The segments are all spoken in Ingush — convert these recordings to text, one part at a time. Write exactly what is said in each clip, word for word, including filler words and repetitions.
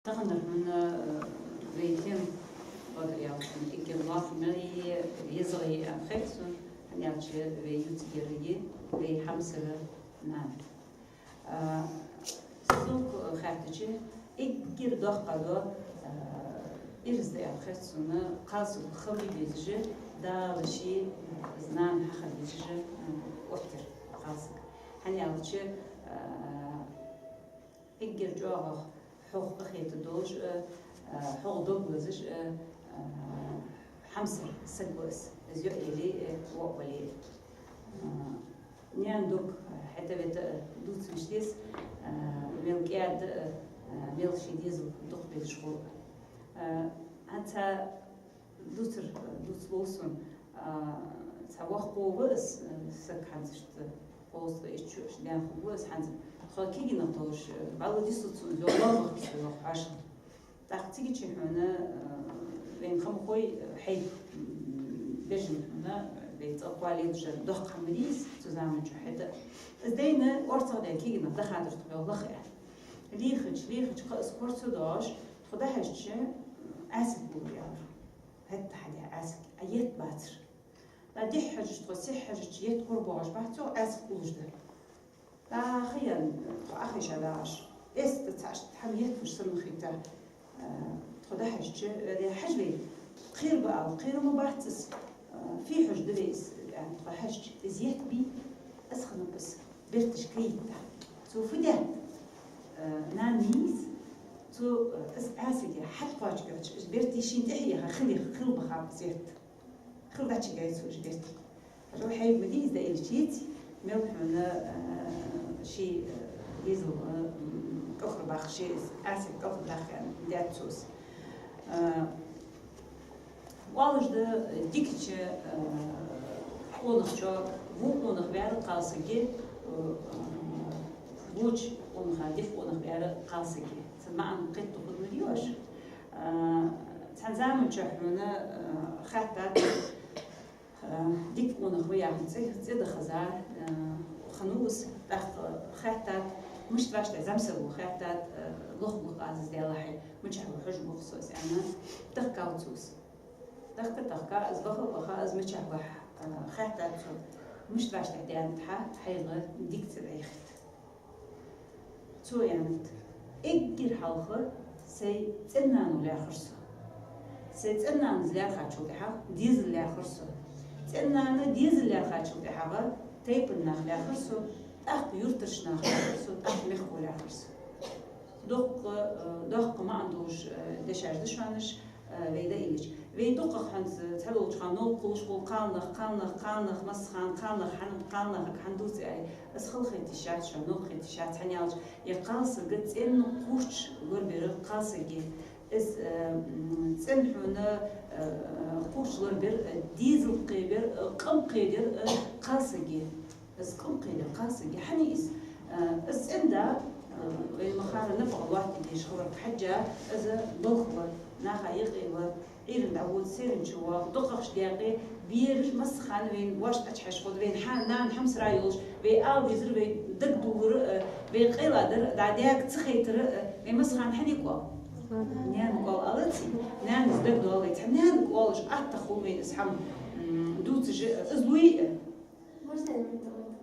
Тахан хьона, э, вай тема, бакъдар аьлча, эггара лоархӀаме а, езагӀа а аьнна хет сона, хӀана аьлча вай ювцаргья вай хьамсара нана. Э, сога хаьттача, эггара доккха дола, э, ираз да аьнна хет сона, кхалсаг хила безаш, Дала ший, э, нана хьахила безаш, э, оттар кхалсаг. ХӀана аьлча, э, эггара чӀоагӀагӀа хьох къахетаргдолаш, э, э, хьох дог лазаш, э, э, хьамсара саг ва из. Из йоӀ яле а, воӀ вале а. Э, наьна дог, э, хьатӀавита, э, дувцаш деза, э, мел кӀаьда, э, э, мел ший дезал дукха безаш хул. Э, хӀанз цхьа дувцар, э, дувцалу сона, э, цхьа воккха ва из, э, саг хӀанз иштта кхузткъеи итт шу даьнна хургва из хӀанз. Тхо кегийнах долаш, э, бӀаьлла дисалца цунна, йоах, воккха ва из, йоах, хьоашалгӀа. ТӀаккха цига чу хьона, э, вайна хӀама хой, э, хьайба, м, бежан хьона, э, вай цӀа кхоале дужар доккха хӀама дий из цу заман чу хьатӀа. Из дайна орцагӀдаьнна кегийнах дахадар тхо, йоах, лаха а. Лийхача, лийхача, кхы из кора ца доагӀаш, тхо дӀахьежача, э, Ӏаьсаг булар, аьлар. ХӀаьта хьадаь Ӏаьсаг, а етт бацар. ДӀадихьа хьежача, тхо сихьа хьежача, етт кора боагӀаш бац, цо Ӏаьсаг уллаш да. ДӀахаьнна, тхо Ӏохайша дагӀаш. Эс да цхьа иштта хӀама етташ санна хийтта, э, тхо дӀахьежача, э, хьажа вай, кхера ба ала, кхера ма бац из, э, фу хьожаргда вай из, аьнна, тхо хьежача, из етт бий, из хиннаб из, берташка йитта. Цо фу даьд? Э, нана йий из, цо, э, из Ӏаьсага хьатӀакхоачаргйоацаш, из берте шийна тӀехьа яха хила, хила бахаб из етт. Хила дача гайцу уж берте. Хьажал, хьайба ма дий из, дӀаилча йиций, мел хьона, э, ший, э, дезал, э, м, кӀалхарбаккха, ший Ӏаьсага кӀалхарбаккха аьнна даьд цо из. Э, оалаш да, дикача, э, къонахчо во къонах ваьр кхалсаге, э, э, воча къонаха дика къонах ваьр кхалсаге. Цун маӀан кхетаду хургда ма дий оаш. Э, цхьан заман чу хьона, э, хаьттад, э, дика къонах ва яхаш цӀи, цӀи дахаза, э, хиннав из, тӀаккха хаьттад, мишта ваш тӀа зӀамсаг ва хаьттад, э, лохагӀа къазаз даьлахьа, мичахьа ва хьожаргва-кх со из, аьнна, тахкав цо из. Тахка, тахка, из ваха, ваха, из мичахьа ва, э, хаьттад цо, мишта ваш тӀа даьннад хьа, хьайгӀа дика цӀи дӀайихийтад. Цо аьннад: эггара хьалха сай цӀен-нанас лаьрхӀар со. Сай цӀен-нанас лаьрхӀачул тӀехьагӀа дезал лаьрхӀар со. ЦӀен-нанас, дезал лаьрхӀачул тӀехьагӀа тайпан нах лаьрхӀар со, тӀаккха юртарча нах лаьрхӀар со, тӀаккха мехко лаьрхӀар со. Дукха, э, доккха маӀан долаш, э, дешаш да шоана уж, э, вай дӀаиллача. Вай дукхагӀа хӀанз цхьадолча хана новкъа хулаш хул: кхалнах, кхалнах, кхалнах, массахана кхалнах, хӀана кхалнахага хӀана дувц аьле. Из хала хеташ яц шоана, новкъа хеташ яц, хӀана аьлча ер кхалсаг цӀен кхуврч лорабир кхалсаге. Из, э, м, цӀен хьона, э, кхуврч лорабир, э, дезал кхебир, э, къам кхедир, э, кхалсаге. Из къам кхедир кхалсаге. ХӀана из? Э, из цӀен да, э, вай мехка нафакъа лоаттадеш хиларга хьежжа, из балха ва, наха юкъе ва, Ӏуйрийна дӀавода, сийренчу воагӀа, дукхагӀча даькъе бераш массахана вайна бошта Ӏочухьежа хул, вайна хьа-, нана хьамсара йолаш, вай ала дезар, вай дагадоалар, э, вай къайладар, дӀа даьга ца хайтар, э, вай массахана хьанга оал? Наьнага оал, алаций? Наьнас дагадоал вай. Цхьа наьнага оалаш атта хул вайна из хӀама, м, дувцаш, э, из луй, э, Можно я не договорю?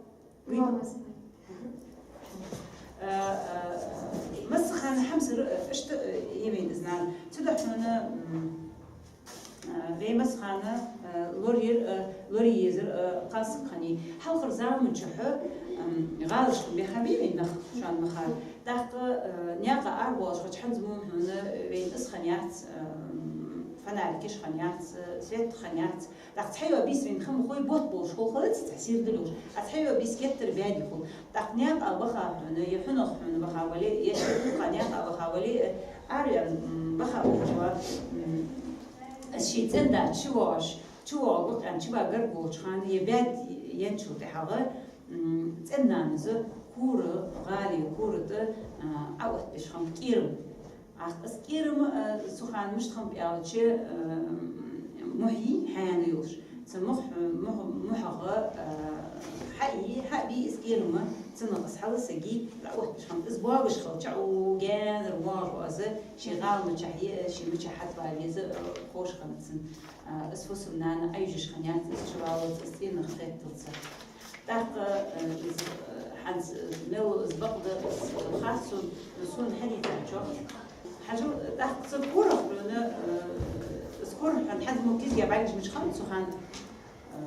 Вы- Мама, смотри. Э, э, массахана хьамсара, э, иштта, э, я вайна из нана. Цудухьа хьона, м, э, вай массахана, э, лораяр, э, лорае езар, э, кхалсаг хиннай. Хьалхарча заман чухь, м, гӀалашка баьхаб вай нах шоана мехка. ТӀаккха, э, наькъа арабоалаш хилча, хӀанз мо хьона вайна из хиннаяц, э, фонарикаш хиннаяц, э, свет хиннаяц. ТӀаккха цхьайола бийса вайна хӀама хой, бутт болаш хул, хилаций, цхьа сийрда долаш. А цхьайола бийса геттара баьде хул. ТӀаккха наькъа ваха хьона, е хьунагӀа хьона ваха вале, е ши гӀулакха наькъа ваха вале, э, ара, м, ваха волча, м, из ший цӀен-да чувоагӀаш, чувоагӀа ва аьнна, чува гарга волча хана, е баьде енначул тӀехьагӀа, м, цӀен-нанас кора, гӀали кора тӀа, а, Ӏоаттабеш хиннаб кӀерам. ТӀаккха из кӀерам, э, цу хана мишта хиннаб аьлча, э, мухь йий, хьаяьнна йолаш. Цу мух-, мух-, мухьагӀа, а, хьаий, хьабий из кӀерам, цунах из хьалсаги, дӀаотташ хиннад. Из богаш хилча, у генар могӀа из, ший гӀала мичахьа я, ший мичахьа хьатӀавала еза, а, ховш хиннад цунна. А, из фусам-нана Ӏайжаш хиннаяц, из чуваллалца, из цӀенах хетталца. ТӀаккха, а, из, а, хӀанз мел из бакъда, из хац сона, сона хьадийцачох. Хьажал, тӀаккха цу корах хьона, э, из кора хьона хьадмо кизга бӀаргаш мича хиннад цу хана, э,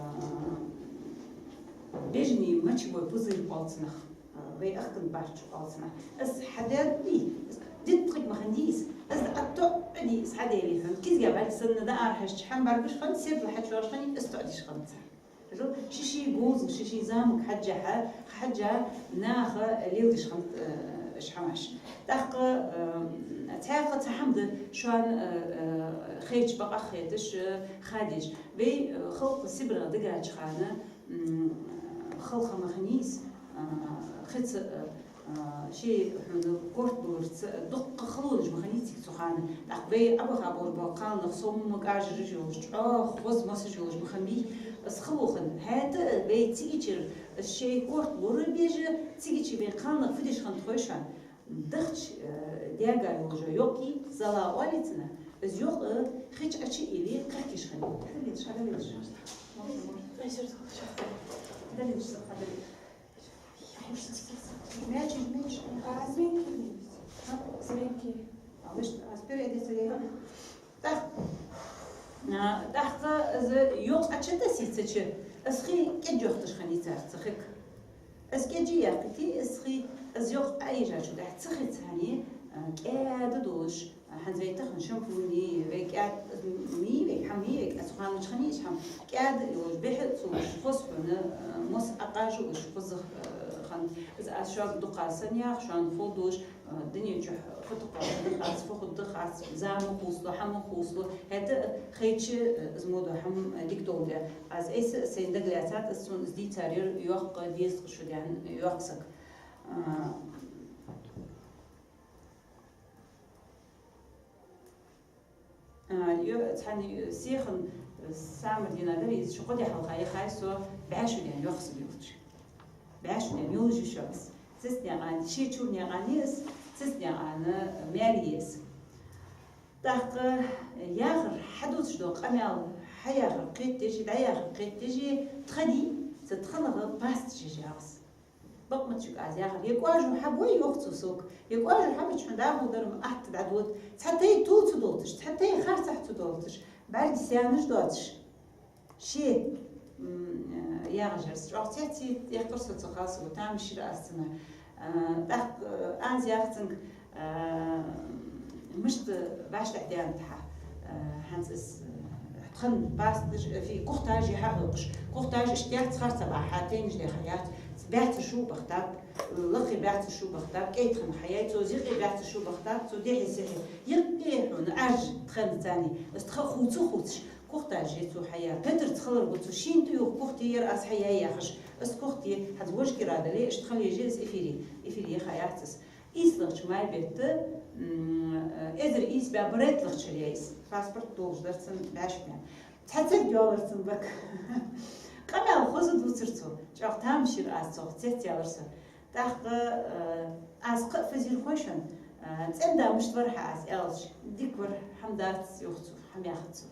бежаний мочевой пузырь оал цунах, э, вай ахкан барч оал цунах. Из хьадаьд дий, из диттхиг ма хиннадий из, из дӀатоӀадий, из хьадаьле хьона. Кизга бӀарг санна дӀаарахьежача хьабӀаргаш хиннад, седла хьачуоаш хиннай, из тоӀадеш хиннад цар. Жо-, ши-ши гуза, ши-ши замок хьежжа, хьежжа наха леладеш хиннад, э, уж хӀамаш. ТӀаккха, э, цхьаькха цхьа хӀама да шоана, э, э, хеташ, бакъахьа хеташ, э, хадеш. Вай, э, халкъ Сибрера дигача хана, м, халха ма хиннай из, э, хица, э, А, ший хьона корта бугарца дукха халонаш ма хиннай цига цу хана. ТӀаккха вай Ӏабаха болаш бола кхалнах сомма кӀажараш йолаш, чӀоагӀа хоза мосаш йолаш ма хиннабий. Из халонаш хиннад. ХӀаьта вай цигачара, из ший корта лорабеш, цигача вай кхалнах фу деш хиннад хой шоана. Дахча, э, даьга йолаш йокъ я, зала оал цунах, из йокъ, э, хи чу Ӏочуилле кхехкаш хиннай. Хьадалелаш, хьадалелаш. Хьадалелаш, хьадалелаш. Мячик, мячик. А, змейки есть. А, змейки. А, вы что, а спереди это я? Так. А, тӀаккха из йокъ Ӏочутассе цу чу, из хи кӀеж йохийташ хиннай цар цу хига. Из кӀеж яьккхийте, из хи, из йокъ Ӏайижачул тӀехьагӀа цу хи цани, а, кӀаьда долаш, ХӀанз вай тахан шампунь, вай кӀаьда, ми, вай хӀама, вай кӀаьда, цу хана чу хиннай уж хӀама. КӀаьда йолаш бӀехьа ца луш, хоза хьона, э, мос Ӏокхажа луш, хоза, э, хиннад. Из аз шуга дукха санна яхар, шоана ховргдолаш, э, дунен чу фу тӀакхоачаргда хац, фу хургда хац, зама хувцалу, хӀама хувцалу. ХӀаьта, э, хайча, э, из мо дола хӀама, э, дика долга. Аз айса сайна дагалаьцад, аз цунна из дийцар яр йоккха дезткъа шу даьнна йоккха саг. А, А, ё-, цхьанне, э, сиха, э, самар дийнахьа дар из, шо кхо ди хьалха яхай со, бӀаь шу даьнна йоккха саг йолча. БӀаь шу даьнна йолаш я шоана из. Цецнаькъан, ший чура наькъан я из, цецнаькъан, э, маьре я из. ТӀаккха, э, яхар хьадувцаш дола къамаьл, хьаяхар кхетадеш, дӀаяхар кхетадеш, тха дий, цу тханах пасташ еш ягӀас. Бакъмачуг аз яхар. Е кӀажу хьабой, йоах цо сога. Е кӀажу хьабича хьона дагӀа дар-м атта дӀадода. Цхьа тайпа тул ца долташ, цхьа тайпа харцахьа ца долташ, бӀарга саьнаш доацаш. Ше, м, э, ягӀажарс. ЧӀоагӀа цеций, тӀехкар со ца хасу, тамашийра аз цунна. Э, тӀаккха, э, аз яхацанга, э, мишта баьш тӀехь даьннад хьа, э, хӀанз из, э, тхан пасташ, э, фи, кухтажи хьа хьокхаш. Кухтаж иштта яц, харца бахьа, теннаш дехьа яц. Баьццара шу бахтаб, лакхе баьццара шу бахтаб, кӀай тхан хьаяй, цо юкъе баьццара шу бахтаб, цо дехьа-сехьа. Юкъе хьона Ӏаьржа тхан цани, из тха хувца хувцаш, кухтажи цо хьаяь. Петарца хилар гу цо, шийна тӀаювха кухта яр аз хьаяь яхаш. Из кухта, хӀанз вож кира дале, иштта хила еза из эфире, эфире яха яц из. ИйслагӀча май бетта, м, э, эзар ийс бӀаь барайтлагӀча шера я из. Паспорт долаш дар цун бӀаь шу бӀаь. Цхьа царг йоалар цун бага. Къамаьл хоза дувцар цо. ЧӀоагӀа тамашийра аз цох, цецъяьлар со. ТӀаккха, э, аз кхы а фазир хой шоана, э, цӀен-да мишта вар хьа аз аьлча, дика вар, хӀама дац, йоах цо, хӀама яхац цо.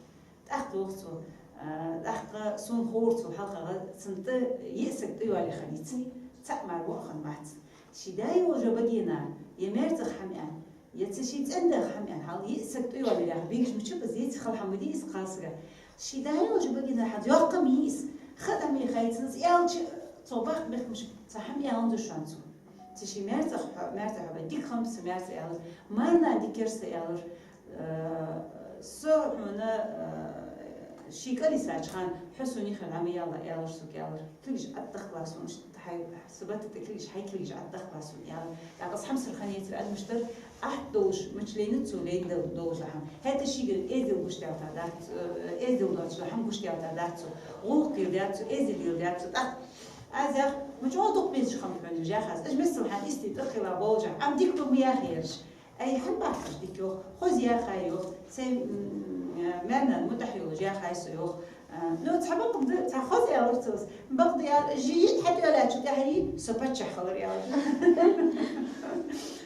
ТӀаккха йоах цо, э, тӀаккха сона ховра цо хьалхагӀа, цун тӀа йиъ саг тӀайоалае хиннай цун, цаӀ мара воӀ хиннавац. Ший даь йолча багена, е маьрцӀагӀа хӀама аьнна, е цу ший цӀен-дагӀа хӀама аьнна, хьал йиъ саг тӀайоалаяр яха, бегаш мичаб из, еци хала хӀама ма дий из кхалсага. Ший даь йолча багена хӀанз йоккха ма йий из, хатӀа ма яхай цунца, аьлча, цо бакъ бехк мишта, цхьа хӀама аьнна ца шоана цо. Цу ший маьрцӀагӀа хьо-, маьрцӀагӀа хьо бай, дика хиннаб са маьрцӀа аьлар, марна дикар са аьлар, э, со хьона, э, ший кӀалисача хана, хьо сона юххера дӀа ма яла, аьлар сога, аьлар. Кулгаш Ӏаддахкала сона, иштта хьай, са батта тӀа кулгаш, хьай кулгаш Ӏаддахкала сона, аьлар. ТӀаккха аз хьамсара хиннаяцар адамаш дар, атта долаш, мича лайнад цо, лайна дол-, долаш хӀама. ХӀаьта шийгара эздел гуш даьлар дац, э, эздел доацаш хӀама гуш даьлар дац цо. ГӀулакх дер дац цо, эздел дер дац цо. ТӀаккха аз яхар, ма чӀоагӀа дукха безаш хиннаб хьона яхаш. Уж миссел хьа истий тӀакхийла болча, ам дика ма яхараш. Ай, хӀама баккхаш дика йоах, хоза яхай йоах, сай, м, маьр-нана мутӀахьа йолаш яхай со йоах, А, ну, цхьа бакъда, цхьа хоза аьлар цо. Бакъда аьлар, жи хьатӀайоалачул тӀехьагӀа со паччахь хилар аьлар.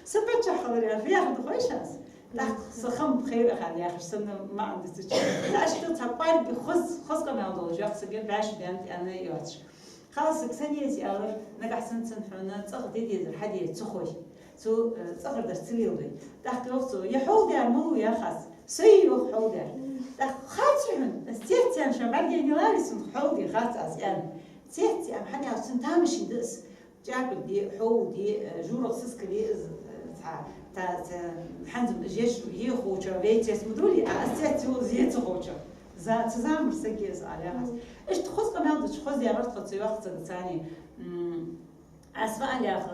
Со паччахь хилар аьлар, яхар да хой шоана. ТӀаккха со хам хайра хьан яхаш, санна маӀан да цу чу. Иштта цхьа кӀоарга хоза, хоза къамаьл долаш йоах сага, бӀаьш бен тӀена йоацаш. Кхалсаг сенна еза аьлар, нагахьа санна цун хьона цӀагӀа де дезар хьаде ца хой. Цо, э, цӀагӀара дар ца леладой. ТӀаккха йоах цо: «Я хьол дер малув?» — яхаш. «Со я, — йоах, — хьол дер». ТӀаккха: «Харц хьона, аз цецъяьнна шоана бӀаргаяйнай, лари сона хьол де, харц аз», — аьнна. Цецъяьнна, хӀана аьлча цун тамашийна да из. ЧӀапиг де, хьол де, э, жургӀа сискал из, э, цхьа, та, цхьа, хӀанз ма жеш, е ховча, вей цец ма дулий, а аз цец йолаш е ца ховча. За, цу заман саг я из, аьлар яхаш. Иштта хоза къамаьл дича, хоза яхар тха цу йоах сага царна. М, Аз фу аьлар яхаш,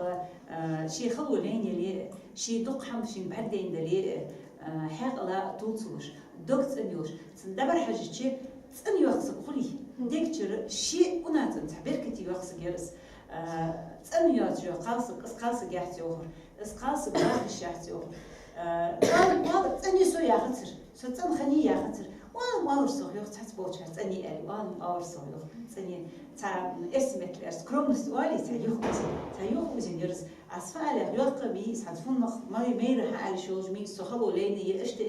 э, ший хало лайна яле, ший дукха хӀама шийна бӀаргадайна дале, э, хьаькъал тувлаш, дог цӀена йолаш, цун дабар хьежача, цӀена йоах саг хуле, дег чура ший унахцӀена цхьа беркате йоах саг яр из. Э, цӀена йоацаш йоах кхалсаг, из кхалсаг яц йоахар, из кхалсаг бахаш яц йоахар. Э, оал, оал, цӀена я со яхацар. Со цӀена хиннай яхацар. Оал, оалар сох йоах, цхьацца болчар цӀена я аьле, оал, оалар сох йоах. ЦӀена я, цхьа, м, эрсий меттала аьлча, скромность оалий, цхьа юхаузе, цхьа юхаузен яр из. Аз фу аьлар яхаш, йоккха ма йий из, хӀанз фуннагӀа ма майра хьааьлча йолаш ма йий из, со хало лайна я, иштта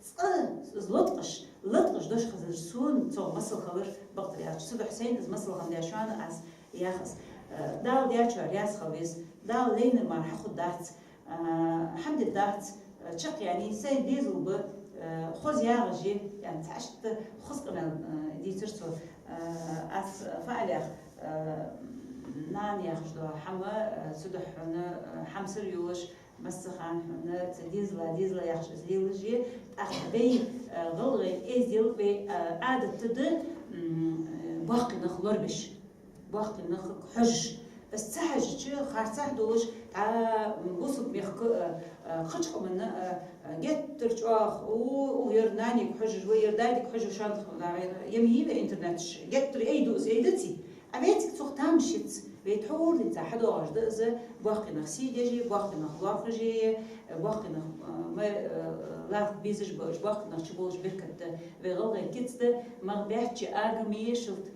цкъа из латкъаш, латкъаш дош хазар сона цох масал хилар, бакъдар аьлча. Цудухьа сайна из масал хиннад шоана аз яхаш. Э, Дала даьчоа раьза хила веза, Дала лайнар мара хьахургдац. А, хӀама де дац, а, чакхъяьннай, сайна дезал ба, а, хоза ягӀаш я, яьннай цхьа иштта хоза къамаьл, а, дийцар цо. А, аз фу аьлар яхаш, а, нана яхаш дола хӀама, а, цудухьа хьона, а, хьамсара йолаш, массахана хьона цу дезала, дезала яхаш из лелаш я, тӀаккха вай, а, гӀалгӀай эздел, вай, а, Ӏадат да, м, боккхий нах лорабеш. Боккхий нахага хьожаш. Из ца хьежача, харцахьа долаш, тӀа бусалба мехка, э, э, кхыча къаманна, э, э, геттара чӀоагӀа, у, у, ер нанега хьожаш ва, ер дадега хьожаш ва, шоана тхо, наверное, ем йий вай интернеташ, геттара ай ду из, ай даций? А вайцига цох тамаш яц, вай тхьовра денз хьадоагӀаш да из, боккхий нах сий деш я, боккхий нах лоархӀаш я, э, боккхий нах, э, ма, э, лархӀа безаш ба уж, боккхий нах чу болаш беркат да, вай гӀалгӀай кица да, магӀа баьчча ага ма ешалда,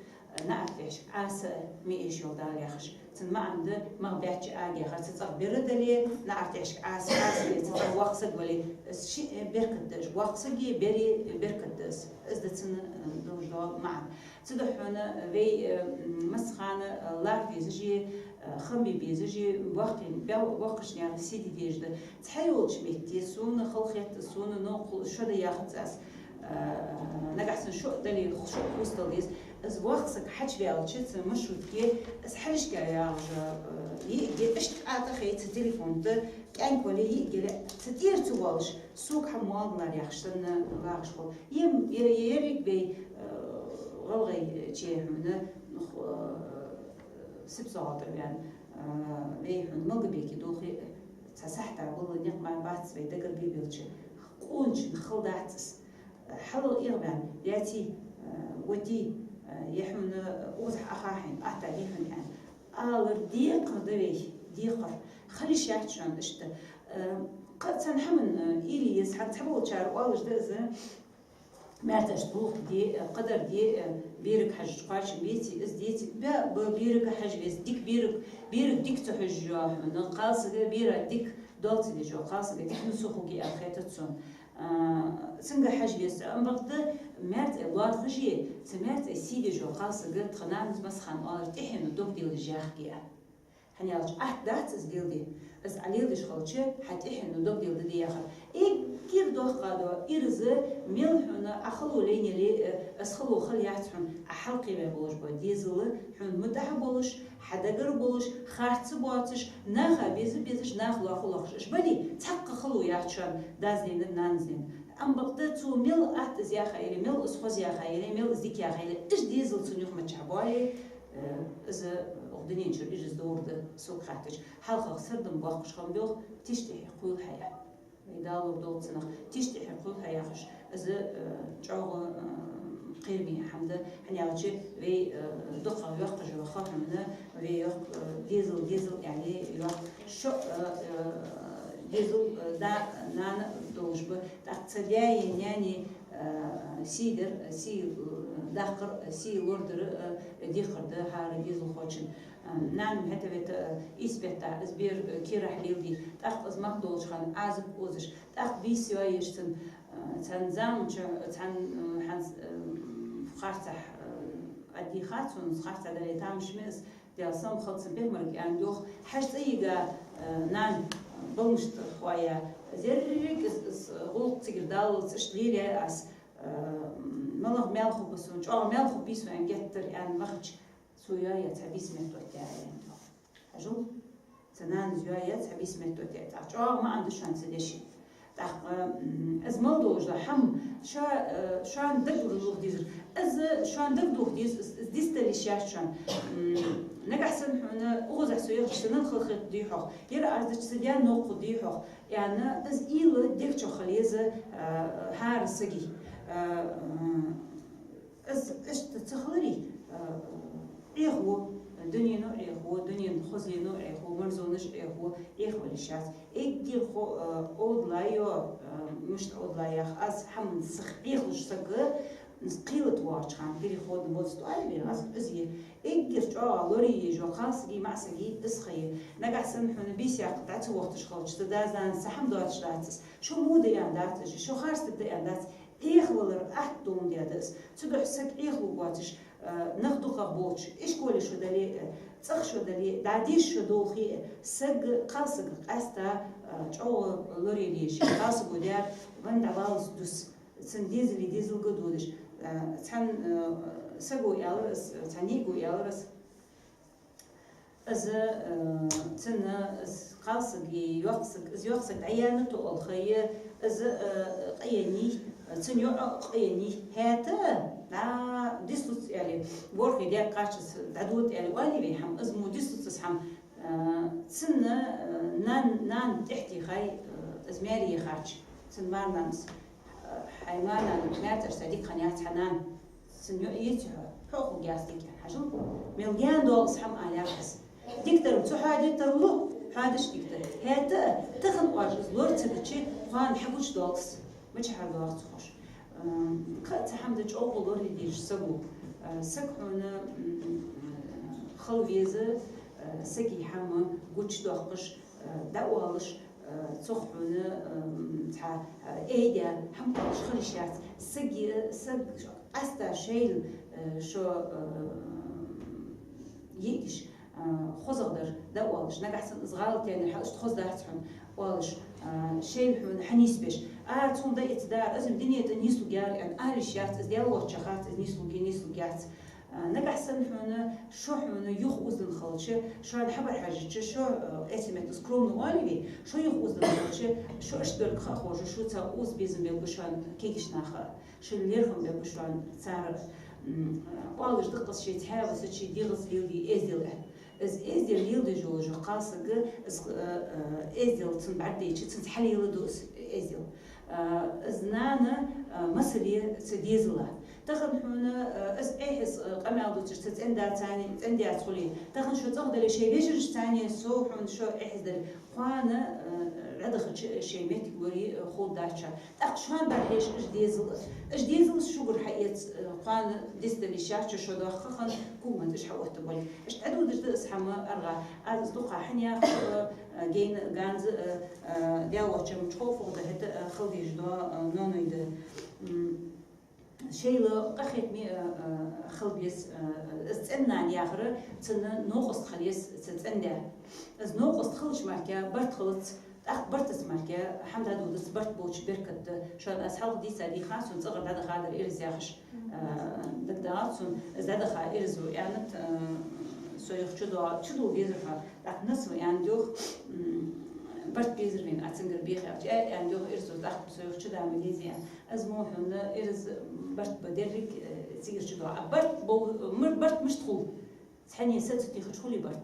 наӀарга тӀехьашка Ӏаса ма эшайолда Дала яхаш. Цун маӀан да, магӀа баьчча ага яхар, цу цӀагӀа бер дале, наӀарга тӀехьашка Ӏаса, Ӏаса дале, цу цӀагӀа воккха саг вале, из ши, э, беркат да из, воккха сага, бера беркат да из. Из да цун, э, долаш дола маӀан. Цудухьа хьона вай, э, м, массахана, э, лархӀа везаш я, э, хам бе безаш я, боккхий, бел-, боккхача наьха сий де дезаш да. Цхьайолча метте сона хала хет, сона новкъа хул, шо да яхац аз. Э, нагахьа санна шо а дале, шо а хустал деза. Из воккха саг хьачуваьлча цу маршрутке, из хьалхашка ваьгӀаш, э, йиӀиг я, иштта кӀатӀа хей цу телефон тӀа, кӀаьнк вале, йиӀиг яле, цу тӀера ца воалаш, сога хӀама ма оал лара яхаш санна вагӀаш хул. Ем, е-, ерриг вай, э, гӀалгӀай, э, че хьона, нух, э, сибсоагӀа тӀа ваьнна, э, вай хьона Малгобеке дулхе, цхьа сахьата гулла никъ мара бац вай дагара бе белча, къоначунна хала дац из. Хьалал эгӀаваьнна, яций, э, ватий, э, е хьона укхазахьа Ӏаха хьайна, атта де хьона аьнна. Алар декхар да вай, декхар. Хила йиш яц шоана иштта. Э, кхы цхьан хӀаман, э, уйла е еза, хӀанз цхьаболчар оалаш да из, маьрташ булх де, э, кхыдар де, э, берага хьежача кхоачам беций, из деций, бе-, бе-, берага хьажа веза, дика бераг, бераг дика ца хьожаш йола хьона, кхалсага бера дика доал ца деш йола кхалсага дика нус хургья аьнна хетац сона. А, цунга хьажа веза, амма бакъда маьрцӀай лоархӀаш е, цу маьрцӀай сий деш йола кхалсага тха нанас массахана оалар: тӀехьено дог делаш яхаргья. ХӀана аьлча атта дац из леладе. Из Ӏа леладеш хилча, хьа тӀехьено дог делда де яхар. Эггара доккха дола ираз, мел хьона Ӏа хало лайна яле, э, из хало хила яц хьона, Ӏа хьалкхеваь болаш бола дезал хьона мутӀахьа болаш, хьа дагара болаш, харц боацаш, наха беза безаш, наха лоархӀа лоархӀаш. Уж бале, цхьаккха хало яц шоана дас дийнар, нанас дийнар. Амма бакъда цо мел атта из яха яле, мел из хоза яха яле, мел из дика яха яле, уж дезал цун юхамаччахьа боале, э, из укх дунен чура ираз дора да, сога хаьттача. ХьалхагӀа сардам боаккхаш хиннаб йоах, тиша тӀехье кхойл хьаяь. Вай Дала лур долда цунах, тиша тӀехье кхойл хьаяь яхаш, из, э, чӀоагӀа, э, кхераме хӀама да, хӀана аьлча вай, э, дукхагӀа йоаккхаш йола ха хӀама, вай йоах, э, дезал, дезал аьле йоах. Шо, э, э, Дезал, э, да, нана долаш ба. ТӀаккха цу даьи наьнеи, э, сий дар, сий, э, даккхар, сий лорадар, э, декхар да хӀара дезалхочун. Э, нана хӀета-вета, э, ийс бетта, из бер, э, кийрахь леладе. ТӀаккха из мах долча хана Ӏазап озаш. ТӀаккха бийса йоаеш цун, э, цхьан заманча, цхьан, э, хӀанз, э, харцахь, э, Ӏадийха цун, харцахь дале тамаш ма из, Даьла салам хилда цун, пайхамарга аьннад йоах: «Хьажа цӀа йига, э, нана, балнаш тӀа хоая. Зерриг из, из гӀулакх цигара даллалца иштта лелаяьй аз, э, малагӀа маьл хургба сона, чӀоагӀа маьл хургбий сона аьнна геттара», аьнна махача, цо йоаяьй цхьа бийса меттаоттаяьй аьннад йоах. Хьажал, цу нанас йоаяьй цхьа бийса меттаоттаяьй. ТӀаккха чӀоагӀа маӀан да шоана цу дешай. ТӀаккха, м, из мел долаш да хӀама, шо, э, шоана дагадоха дезар. Из шоана дагадоха деза, из, из дицдале йиш яц шоана. М, нагахьа санна хьона укхазахь со яхача санна халахетаргдий хьох, ер аз дича са даьна новкъа хургдий хьох, аьнна, из уйла дег чу хила еза, э, хӀара сага. Э, м, Из иштта ца хиларе, э, Ӏехаву, дунено Ӏехаву, дунен хозено Ӏехаву, марзонаш Ӏехаву, Ӏехавала йиш яц. Эггара хо-, э, Ӏовдала йо, э, мишта Ӏовдала ях аз, хӀаман сиха Ӏехалуш саг, кхелата воагӀача хана, переходный возраст оал вай, аз из я. Эггара чӀоагӀа лорае езаш йола кхалсаги маӀсаги из ха я. Нагахьа санна хьона бийса яккха дӀа ца вохийташ хилча, цу дас-нанас цхьа хӀама доацаш дац из. Шо во да аьнна дац уж, шо харцдергда аьнна дац. Ӏехавалар атта долаш да из. Цудухьа саг Ӏехалургвоацаш, э, нах дукхагӀа болча, ишколе шо дале а, цӀагӀа шо дале а, дӀадийша шо долхе а, саг, кхалсаг къаьстта, э, чӀоагӀа лорае езаш я. Кхалсаго даьр венна дӀаваллалца дус. Цун дезали дезалга додаш. Э, цхьан, э, саго аьлар аз, цхьан наӀарга аьлар аз. Из, э, цунна, из кхалсаг е йоккхасаг, из йоккхасаг дӀаяьннай тоъал ха я, из, э, къаеннай, цун йоӀ къаеннай. ХӀаьта, дӀа дицлуц аьле, ворхӀе даьга кхаччалца дӀадода аьле оалий вай хӀама, из мо дицлуц из хӀама. Э, цунна, э, нан-, нана тӀехьа техай, э, из маьре яхача, цун марнанас, э, хьай марнана маьрцӀаш цхьа дика хиннаяц хьа нана. Цун йоӀ еций хьо? Хьо хургьяц дика, хьажал. Мел гаьна доагӀа из хӀама, аьлар аз. Дикадар ма ца хьоаде тарлу, хьоадеш дикадар. ХӀаьта а тахан оаш из лора ца дича, кхоана хьагучадоагӀа из. Мичахьара доагӀа ца ховш. Ам, кхы а цхьа хӀама да чӀоагӀа лорае дезаш саго. А, саг хьона, м, хила веза, а, сага хӀама гучадоаккхаш, а, дӀаоалаш, а, цох хьона, ам, цхьа, а, айдаь хӀама оалаш хила йиш яц. Сага, саг къаьстта шоайла, э, шо, э, йиӀигаш, э, хозагӀдар дӀаоалаш. Нагахьа санна из гӀалат яьннаяр хьал иштта хоза дац хьона оалаш, э, шоайла хьона хьанийсбеш. Ара цунна дӀаэцадар, из-м дунен тӀа нийслургьяр аьнна ала йиш яц, из Даьла воацача хац, из нийслургья, нийслургьяц. Э, нагахьа санна хьона, шо хьона юхаозаденна хилча, шоана хабар хьежача, шо, э, эций метта скромно оалий вай, шо юхаозаденна хилча, шо иштта долга ха а ховш, шуца укхаза безам белга шоана кагийча наха. Шун лерхӀам бергба шоана цар, м, оалаш да-кх из, шоай цхьаь а ва сачи дегӀаца леладе эздел аьнна. Из эздел леладеш йолаш йола кхалсаг, из, э, э, эздел цунна бӀаргадайча, цунца хьалеладу из эздел. Э, из нана, э, масал я цу дезала. Тахан хьона, э, из Ӏехьа, э, къамаьл дувцаш цу цӀен-даьца, цӀен-даьца хуле. Тахан шо цӀагӀа дале, шоай вежарашца, со хьона, шо Ӏехьа дале. Кхоана, э, дӀадахача шоай моттиг лорае, э, ховргдац шоана. ТӀаккха шоана бӀарахьежа уж дезал, уж дезалаш шугара хьаэца, э, кхоана дицдале йиш яц, шо дохка хан, кугмант уж хьаотта бале. Иштта дӀадодаш да из хӀама аргӀа. Аз из дукха хьанех, э, э, гейна, ганза, э, э, Даьла воацача чховфугӀа да хӀета, э, хила дезаш да, э, ноаной да. М, шоайла къахетаме, э, э, хила беза, э, из цӀен-нана яхар, цунна новкъост хила еза цу цӀен-даь. Из новкъост хилча мара барт хилац, тӀаккха бартаца мара хӀама дӀадодац, барт болча беркат да. Шоана аз хьалха дийца дийхад, сона цӀагӀара дӀадаха дар ираз яхаш. Э, дагадоагӀа сона, из дӀадаха ираз ва аьннад, э, со йоах чудоа-, чудола везар хьо, тӀаккха нац ва аьннад йоах, м, барт безар вайна, Ӏа цунгара бехача, э, аьннад йоах ираз ва, тӀаккха со йоах чудоа ма дезий аьнна. Из мо хьона ираз, барт ба деррига, э, цигара чудоагӀа. А барт бол-, мар-, барт мишта хул? Цхьанне са ца тохача хулий барт?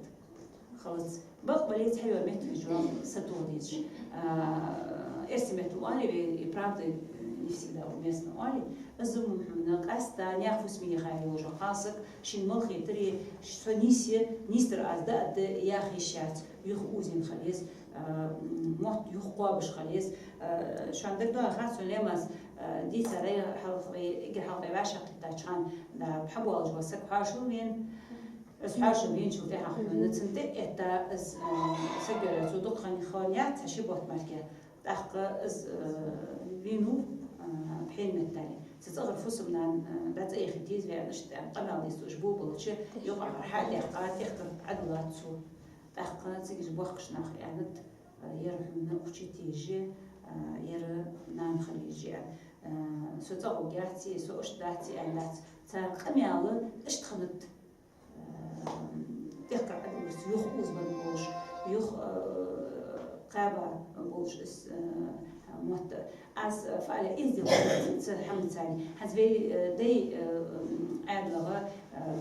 Хилац. Бакъ бале, цхьайола моттигаш йола са тоха дезаш. А, эрсий меттала оале вай, и правда не всегда уместно оале. Из мо хьона къаьстта наьха фусаме яхаш йола кхалсаг, шийна мел хетаре, со нийсъе, нийсдар аз дӀааргда яха йиш яц, юхаозаденна хила еза. Мотт юхакхоабаш хила еза. Шоана дагадоагӀа хацун лемас дийцар, хьалхагӀа, эггара хьалхагӀа вӀашагӀкхетача хана, да, пхьа болаш вола саг хьоашал вена. Из хьоашал веначул тӀехьагӀа хьона цунна тӀа а этта, из саг йоалаяь цо дукха хан хиннаяц, цхьа ши бутт мара. ТӀаккха из вийнав пхьена меттел. Цу цӀагӀара фусам-нана дӀа цӀа яхийта еза вай аьнна, иштта къамаьл деш уж бубалча, юкъагӀара хьа а даьккха, тӀехкар Ӏодиллад цо. ТӀаккха цига уж боккхийча наха аьннад, ер хьона укх чу тӀа еза, ер нана хила еза аьнна. Со цӀагӀа гӀоргьяц, со иштта дац аьнна дац. Цар къамаьл иштта хиннад. ТӀехкар Ӏодиллар цо, юха озабенна болаш, юха кхаьба болаш из мотт. Аз фу аьле, эздел хиннад цу хӀамаца. ХӀанз вай дай Ӏаьдалга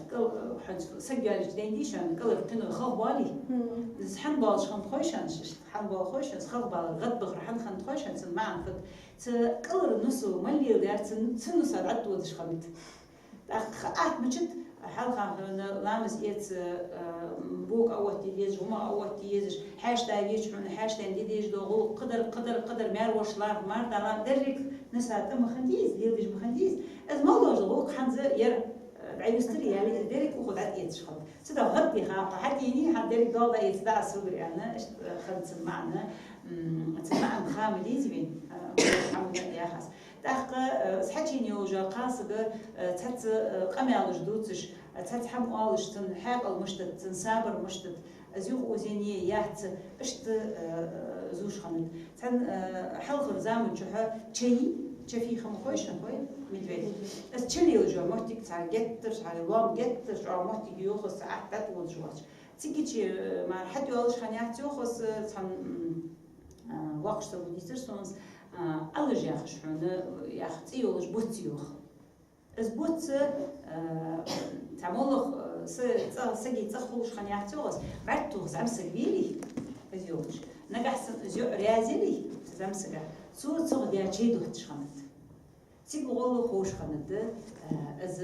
кӀал, хӀанз саг йоалаеча дайна дийша, кӀалхара кхино халхабоалий? Из хӀана боалаш хиннад хой шоана, иштта хӀана боал хой шоана, из халхабалар, гӀадбахар хӀана хиннад хой шоана, цун маӀан фуд? Цу кӀалхара нусо мел леладаьр, цу, цу нуса дӀатӀадодаш хиннад. ТӀаккха атта мичад, хьалха хьона ламаз эца, бога а оттае дезаш, хӀама а оттае езаш, хьаьшта веча хьона хьаьшта де дезаш дола гӀулакх, кхыдар, кхыдар, кхыдар, маьр-воша лархӀа, мар-да лархӀа, деррига нуса тӀа ма хиннадий из, леладеш ма хиннадий из. Из мел долаш дола гӀулакх хӀанз ер дӀаюстар яле, из деррига укхо дӀатӀаэцаш хиннад. Цудухьа гӀаддиха, хьатӀаени, хьа деррига доал дӀаэца дӀа а согара аьнна, иштта хиннад цун маӀан, цун маӀан хама лезавен, хӀама яхаш. ТӀаккха из хьачуена йолаш йола кхалсаг цхьацца къамаьлаш дувцаш, цхьацца хӀама оалаш, цун хьаькъал мишта да, цун сабар мишта да, из юха озаенна яц, иштта зувш хиннад. Цхьан хьалхарча заман чухь чай, чафий хӀама хой шоана, хой, медведь. Из чалелаш йола моттиг цхьа геттара, цхьа лоам геттара чӀоагӀа моттиг йоахаш, цхьа атта тӀа водаш воацаш. Цига чу мара хьатӀайоалаш хиннаяц йоахаш, цхьан воккхача саго дийцар сона, алаж яхаш хьона, яха цӀи йолаш буц йоах. Из буц цхьа моллагӀа са цӀа, сага цӀагӀа хулаш хиннаяц йоахаш, бӀарг тоха зӀамсаг велий, из йолаш. Нагахьа санна из йоӀ раьза ялий, зӀамсага, цо цох даь чай дотташ хиннад. Цига гӀолла ховш хиннад из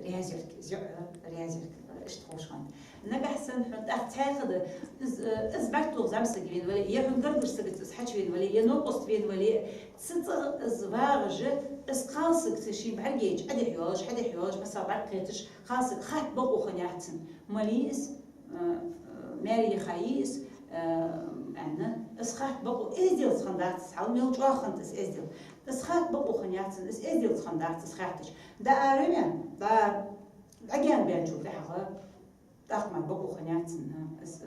раьза ялар, из йоӀ раьза ялар, иштта ховш хиннад. Нагахьа санна хьона тӀаккха цхьаькха да, из, из бӀарг тоха зӀамсаг вена вале, е хьона гаргара сагаца из хьачувена вале, е новкъост вена вале, цу цӀагӀа из вагӀаш, из кхалсаг цу ший бӀаргайча Ӏодехьайоалаш, хьадехьайоалаш, масала, бӀарг кхеташ, кхалсаг хатта бокъо хиннаяц цунна. Малий из, маьре яхай из, аьнна, из хатта бокъо, эзделца хиннадац из, хьал мел чӀоагӀа хиннад из эздел. Из хатта бокъо хиннаяц цунна, из эзделца хиннадац из хаьттача. ДӀаара вена, дӀа, дӀагаьна баьнначул тӀехьагӀа, тӀаккха мара бокъо хиннаяц цунна из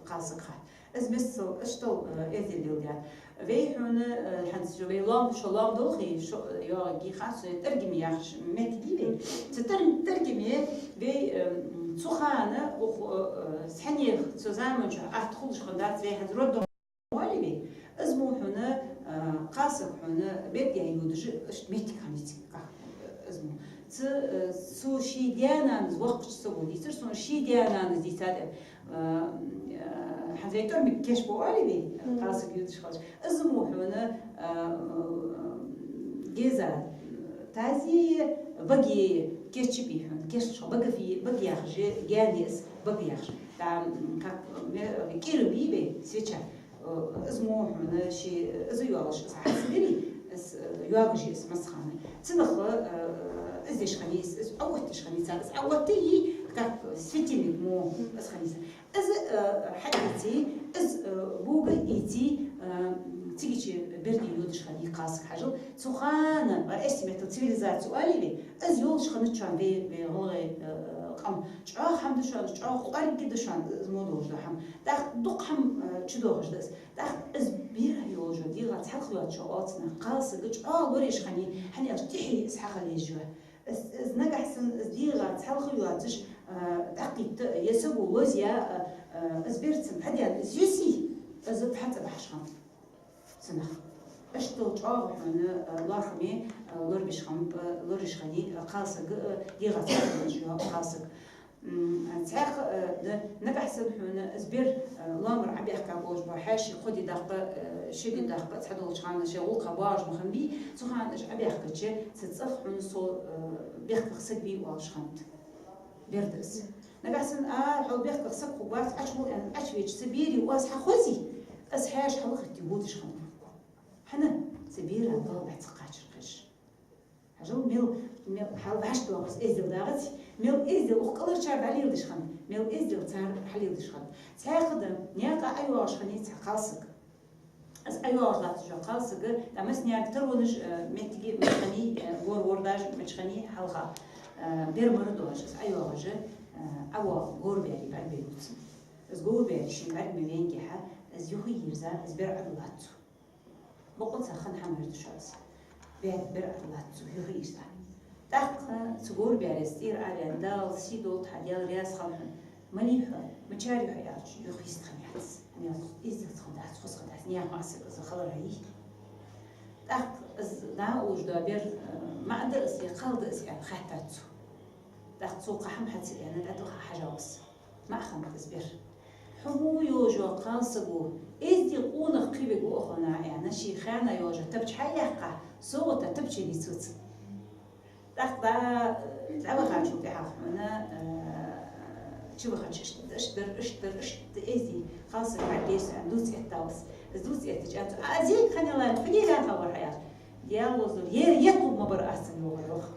кхалсаг хатта. Из миссел, иштта эздел леладаьд. Вай хьона, хӀанз шо вай лоам, шо лоам долхий, шо йоагӀаргья хана, со тӀаргаме яхаш моттиг я вай. Цу тӀар-, тӀаргаме вай цу хана, укх цхьаннех, цу заман чухь атта хулаш хиннадац вай хӀанз роддом оалий вай. Из мо хьона кхалсаг хьона берда йодаш, иштта моттиг хиннай цига. Из мо. Цу, цу ший даь-нанас, воккхача саго дийцар сона, ший даь-нанас дийцад, хӀанз вай тӀормиг кеш ба оалий вай, кхалсаг йодаш хилча. Из мо хьона геза тазеи багеи кечбий хьона, кечлуш хьо, багафи, бага яхаш я, гаьна я из, бага яхаш. Там, как, кӀира бий вай, свеча. Из мо хьона ший, из йоалаш, из хьасбери, из йоагаш я из массахана. Цунах из деш хиннай из, из Ӏооттадеш хиннай цар, из Ӏооттайий, как светильник мо из хиннай из. Из хьаийцай, из бога ийцай, цига чу берда йодаш хиннай кхалсаг, хьажал. Цу хана, эрсий меттала цивилизаци оалий вай, из йолаш хиннад шоана вай, вай гӀалгӀай къам. ЧӀоагӀа хӀама да шоана, чӀоагӀа кӀоарга да шоана из мо долаш дола хӀама. ТӀаккха дукха хӀама чудоагӀаш да из. ТӀаккха из бер йолаш йола, дегӀаца хьалха йоацаш йола, оал цунах, кхалсаг чӀоагӀа лораеш хиннай, хӀана аьлча тӀехье из хьахила езаш я. Из, из нагахьа санна из дегӀаца хьалха йоацаш дӀакхийтта, е саго лозаяь, из бер цунна хьадаьнна из юсий, из тӀа хьацӀабахьаш хиннаб цунах. Иштта чӀоагӀа хьона лоархӀаме лорабеш хиннаб, лораеш хиннай кхалсаг, дегӀаца хьалха йоацаш йола кхалсаг. Цхьаькха да, нагахьа санна хьона из бер лоамара Ӏобаьхка болаш бола хьаьший кхо ди даккха, ши ди даккха, цхьадолча хана шоай гӀулакха боагӀаш ма хиннабий, цу хана уж Ӏобаьхкача, цу цӀагӀа хьона сол бехках саг вий оалаш хиннад. Берда из. Нагахьа санна, а, хьол бехках саг хургвац, Ӏочувала аьнна, Ӏочувеча, цу берий оаз хьахозий? Аз хьаьша хьалхатти водаш хиннав. ХӀана? Са бера бала бац кхачар кхеш. Хьажал, мел, мел хьал баш доагӀа из эздел дагӀац, мел эздел ух кӀаларчар дӀалеладеш хиннад, мел эздел цар хьалеладеш хиннад. Цхьаькха да, наькъа ӀайоагӀаш хиннай цхьа кхалсаг. Аз ӀайоагӀаш латташ йола кхалсаг, тӀа массанега таронаш, э, меттиге мичахьа хиннай, э, гор-гор даже мичахьа хиннай хьалха, э, бер мара доагӀаш, аз ӀайоагӀаш, э, ӀавоагӀа говр баьри бӀаргабайнав цунна. Аз говр баьри шийна бӀаргабайна венгехьа, аз юха йирза, аз бер Ӏадуллац цо. Бокъонца хинна хӀама хир да шоана аз. Бер, бер Ӏадуллац цо, юха йирза. ТӀаккха цу говр баьрес тӀера Ӏавена, Дала сий долда хьа, Даьла раьза хилва хьона. Малий хьо, мичара я хьо аьлча, юха йистхинна яц. ХӀана аьлча, эздел цхьан дац, хоза дац, наьха маӀа саг из хилар хьаий. ТӀаккха из дӀа а уллаш дола бер, э, маӀа да из, е кхал да из аьнна хаьттад цо. ТӀаккха цо кхы хӀама хьа ца аьнна, дӀатӀаваха хьажав из. МаӀа хиннад из бер. Хьо во йолаш йола кхалсаго, эздий къонах кхеваргва хьона аьнна, ший хана йолаш йола тапча хьаяьккха, совгӀата тапча еннай цо цунна. ТӀаккха дӀа, дӀавахачул тӀехьагӀа хьона, э, чувахача иштта, иштта дар, иштта дар, иштта эздий кхалсаг хьадеш аьнна, дувца эттав из. Из дувца эттача аьннад цо: «А, зийк хиннай, фу де яхавар хьо?» аьлча. Дала возлур, е-, еттлув ма бар аз цунна, йоах, йоах.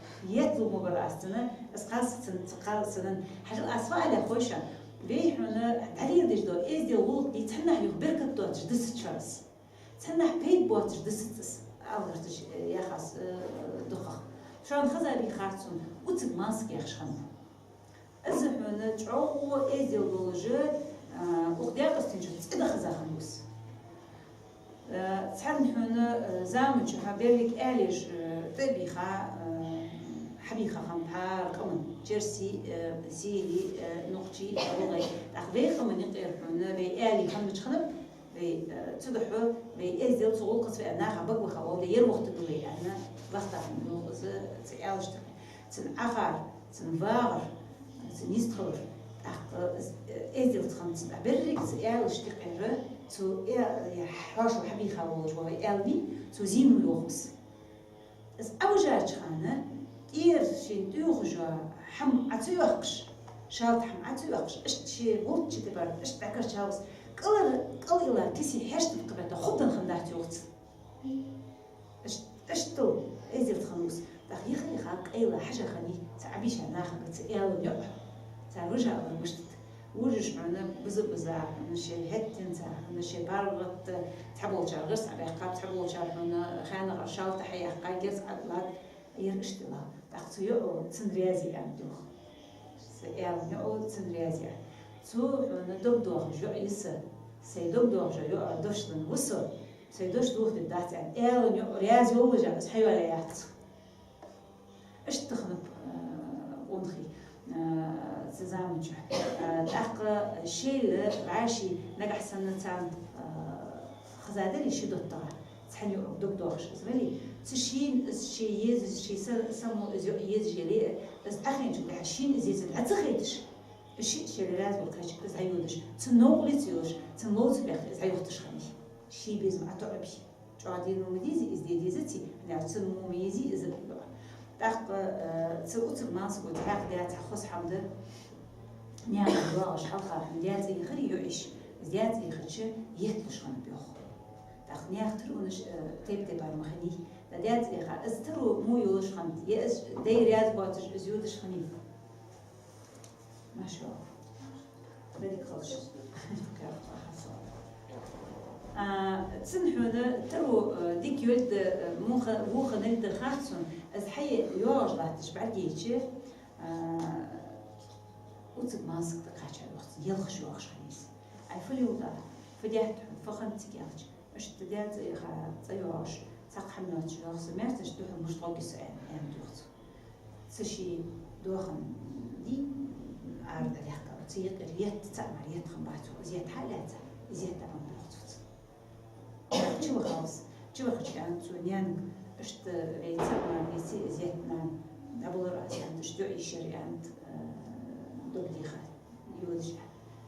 Еттлув ма бар аз цунна, аз кхалсаг цунна, ца кхалсаг цунна. Хьажал, аз фу аьлар хой шоана? Вай хьона дӀалеладеш дола эздел, гӀулакх дий, цхьаннахьа юха беркат доацаш дисац шоана из. Цхьаннахьа пайда боацаш дисац из, аьнна гӀерташ, э, яхаш, э, дукхагӀа. Шоана хеза бий харцон, Уцаг Малсаг яхаш хиннав. Из хьона чӀоагӀа эздел долаш, а, укх даькъастийна чу цӀи дахаза хиннав из. А, цхьан хьона, а, заман чухь берригаш аьлеш, а, тӀабийха, а, хьабийха хиннаб хӀара къаман, черсий, а, сийлий, а, нохчий, а, логӀий. ТӀаккха вай къаман юкъера хьона вай аьлий хиннача хана, вай, э, цудухьа вай эздел цу гӀулакхаца вай наха багбаха вале, ер вахтаргда вай аьнна, вахийтар хиннав из цу аьлашта. Цун Ӏахар, цун вагӀар, цун йистхилар, тӀаккха, э, эздел цхьан цун берригаш цу аьлашта юкъера, цу э-, э, хьоашалгӀа хьабийха волаш вола аьлий, цо зийнав йоах из. Из Ӏовижача хана, тӀера шийна тӀаювхаш йола хӀама Ӏо ца йоаккхаш, шалта хӀама Ӏо ца йоаккхаш, иштта ше гӀулакх чу тӀабарг, иштта дӀакарчав из, кӀалара, кӀал илла кисе хьаьшта кхабетта хургдац хиннадац йоах цо. Ишт-, иштта эздел цхьан ус. ТӀаккха йиха-йиха къайла хьажа хиннай цу Ӏабийша нахага цу аьлан йоӀ. Цар вижа алар мишта да. Вижаш хьона биза-биза, хьона шоай хӀеттанца, хьона шоай паргӀата, цхьаболчар гӀирс Ӏобаьккхаб, цхьаболчар хьона ханагӀар шалта хьаяьккхаб, герз Ӏадиллад, ер иштта лав. ТӀаккха цу йоӀо цунна раьза я аьннад йоах. Са аьлан йоӀо цунна раьза я. Цо хьона дог доахаш йоӀ я са, сай дог доахаш йоӀа дош лан ва со, сай дош дохадергдац аьнна, аьлан йоӀо раьза йоллашехь, из хьайоалаяьяц. Иштта хиннаб, э, къонахий, э, цу заман чухь. Э, тӀаккха шоайла вӀаший нагахь санна царна, э, хезадар ши доттагӀа, цхьан йоӀага дог доахаш из вале, цу шийна из ше езаш, ше са-, само из йоӀ езаш яле, из Ӏохайначул тӀехьагӀа шийна из езар Ӏо ца хайташ, шиъ шоайла раьза вар кхаьча из дӀайодаш, цун новкъарле ца йолаш, цун лов ца баьхка из дӀайохийташ хиннай. Ший безам Ӏо тоӀабий. ЧӀоагӀа дийна ма дезий из, де дезаций, хӀана аьлча цунна мо ма езий из йоӀ. ТӀаккха, э, цу Уцаг Малсаго цхьаькха даь цхьа хоза хӀама да, наькъа доагӀаш хьалха хьона даь цӀи яхарий йоӀий, из даь цӀи яхача етталуш хиннаб йоах. ТӀаккха наьха таронаш, э, тайп-тайпара ма хиннай. ТӀа даь цӀи яха, из таро мо йолаш хиннад, е из дай раьза боацаш из йодаш хиннай. Машалла. Берригаш хилда шун. А, цун хьона таро, э, дика йолга да, э, муха, вуха нагда харцон, из хьайоагӀаш латташ бӀаргайча, а, Уцаг Малсаг тӀакхаьчар йоах цунна, елхаш йоагӀаш хиннай из. Ай, фу леладу, фу даьд хьона, фу хиннад цига аьлча. Иштта даь цӀи яха, цӀи йоагӀаш, цхьаккха хӀама йоацаш йоах со, маьрташ духьал мишта гӀоргья со аьнна, аьннад йоах цо. Цу ший доахан дий, ара дӀадаьккхар, цу юкъера етт, цаӀ мара етт хиннабац йоах, из етт хьа а лаьца, из етт дӀабеннаб йоах цо цунна. Чувахав из, чувахача аьннад цо наьнага, иштта вай цаӀ мара нийсса из етт, нана, дӀабалар аз аьннад, иштта йоӀ йиш яр аьннад, э, дог деха йодаш.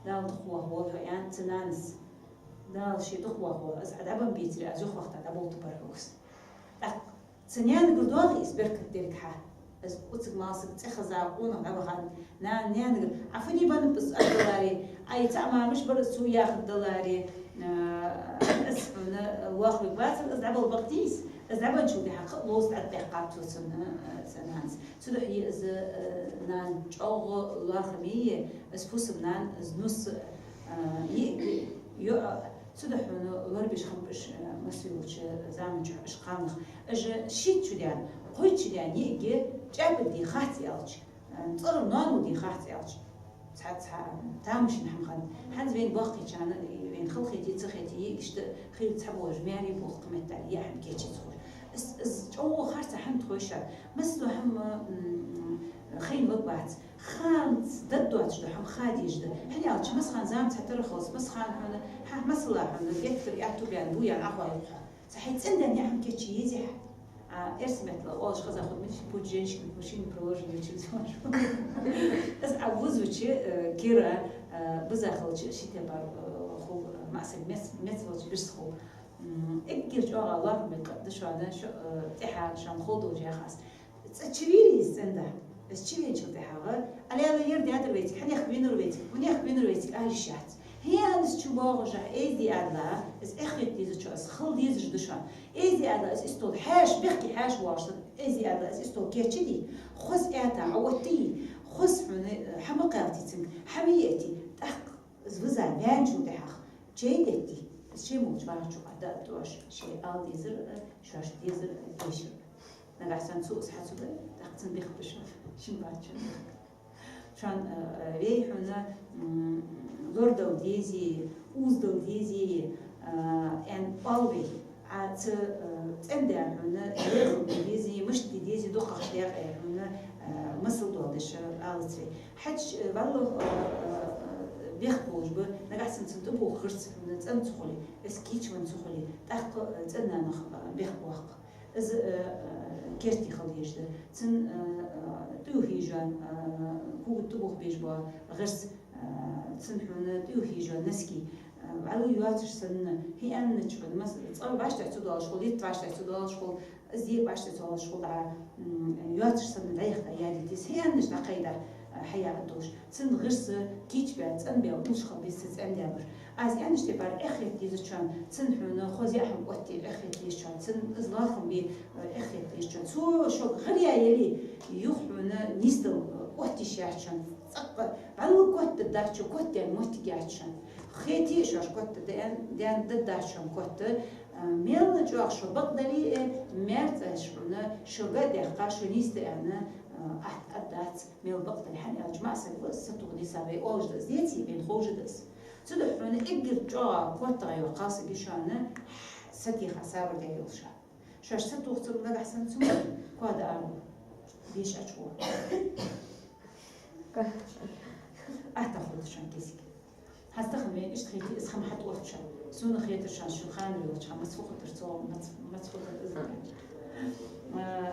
Дала дукха вахаволва хьо аьннад цу нанас. Дала ше дукха вахаволва, аз Ӏа дӀабеннабецаре, аз юхавахийта дӀаболийтаргбар хьога из. ТӀаккха цу наьнагара доагӀий из беркат дерг хьа? Из Уцаг Малсаг цӀихеза къонах дӀавахад. Нана, наьнагара: «Ӏа фу де беннаб из Ӏа даларе, Ӏа цаӀ мара мишта бар из цо яхар даларе, а, Аз хьона лоархӀаргвацар, аз дӀабала бакъдий из, аз дӀабенначул тӀехьагӀа кхы а ловза тӀадбаьккхаб цо цунна, э, цун нанас. Цудухьа из, э, нана чӀоагӀа лоархӀаме я, из фусам-нана, из нус, э, йиӀиг, йоӀ, цудухьа хьона лорабеш хиннаб уж, э, массайолча заман чухь уж кхалнах. Уж шийтта шу даьнна, кхойтта шу даьнна йиӀиг чӀоагӀа дийхац аьлча, э, цӀагӀара ноаной дийхац аьлча, цхьа, цхьа тамашийна хӀама хиннад. ХӀанз вайна боккхийчарна, вайна хала хете, ца хете, йиӀигаш да хила цхьаболаш, маьре болх кхы меттел яа хӀама кийчъяц ховш. Из, из чӀоагӀа харц хӀама да хой шоана. Массадола хӀама, м, хайна ваг бац. Ханца дад доацаш да хӀама ха дезаш да. ХӀана аьлча, массахана зама цхьатарра хилац, массахана хьона, хьа, масала хьона, геттара аьттув баьнна, бу яьнна Ӏохайна хьо. Цхьа хьай цӀен-даьна яа хӀама кийчъе езий хьа? А, эрсий меттала оалаш хеза хургда, мича путь женщины к мужчине проложена, йоах цо. Аз Ӏовузача, э, кира, э, биза хилча, ший тайпара, э, хул, э, маӀа саг мец-, мецволча бирса хул. М, эггара чӀоагӀа лоархӀаме къа да шоана, шо, э, тӀехьа шоана ховш дола яхаш. Цкъа чувийрий из цӀен-да? Из чувеначул тӀехьагӀа, Ӏалелла ер даьдар вайцига, хьанех вийнар вайцига, хьанех вийнар вайцига, ала йиш яц. ХӀанз чубоагӀаш, эздий адала, из эхь хета дезачоа, из хила дезаш да шоана. Эздий адала, из истол хьаьша, бехке хьаьша воагӀаш да, эздий адала, из истол кийчдий, хоза аьттув Ӏооттадий, хоза хьона, э, хӀама кхаьлтий цунга, хӀама йиатий, тӀаккха из виза ваьнначул тӀехьагӀа чай деттий, из ший молча вахача хана да а тош, шоай ала дезар, э, шоашта дезар, э, дешар. Нагахьа санна цо из хьа ца дой, тӀаккха цунна бехк ба шоана, шин баччан. Шоана, э, э, вай хьона, м, лорадала дезий, узадала дезий, э, аьнна оал вай. Ӏа цу, э, цӀен-даь хьона лорадала дезий, мишта де дезий дукхагӀча даькъе хьона, э, масал доаладеш алац вай. ХӀаьта, э, валлахӀи, э, э, э, бехк болаш ба, нагахьа санна цунна тӀабоагӀа гӀирс хьона цӀена ца хуле, из кийчвенна ца хуле, тӀаккха, э, цӀен-нанах, э, бехк боаккх. Из, э, э, керте хила дезаш да. Цун, э, э, тӀаювхаеш йола, э, кога тӀабоагӀа безаш бола гӀирс, э, цун хьона тӀаювхаеш йола носки, э, вӀалла йоацаш санна, хӀанз аьннача хьона, мас-, цкъа вӀаштӀехьа ца доалаш хул, йитт вӀаштӀехьа ца доалаш хул, из ди вӀаштӀехьа ца доалаш хул, а, м, йоацаш санна дӀаяхийта ядийта из, хӀанз аьннача дӀакхайда, э, хьаяхийта долаш. Цун гӀирс кийчбаь, цӀенбаь уллаш хила беза цу цӀен-даь мара. Аз аьннача тайпара эхь хета дезачоа, цун хьона хоза яа хӀама оттае эхь хета дезачоа, цун из лоархӀам бе, э, эхь хета дезачоа, цо шуга гӀар яь яле, юха хьона нийсдала, э, оттае йиш яц шоана. ЦӀаккха вӀалла котдаьнна дац шо, котдаьнна моттиг яц шоана. Хете шоаш котдаьнна, даьнна дац шоана котта, э, мел чӀоагӀа шо бакъдале а, маьрцӀаж хьона шуга а даьккха, шо нийсде аьнна, э, атта аргдац. Мел бакъдале, хӀана аьлча маӀа саг ва из, сатоха дисаб вай оалаш да из, деций, вайна ховш да из. Цудухьа хьона эггара чӀоагӀа коттагӀа йола кхалсаг я шоана, сатеха сабар даь йолаш. Шоаш сатохача нагахьа санна цунга коа да ала, беш ӀочугӀо. Атта хургда шоана кисиг. ХӀанз тахан вайна иштта хете, из хӀама хьатӀаоттадаьд шоана. Сона хетар шоана, шун ханара йолча хана маца фу хургдар цо, маца, маца хургдар из. А,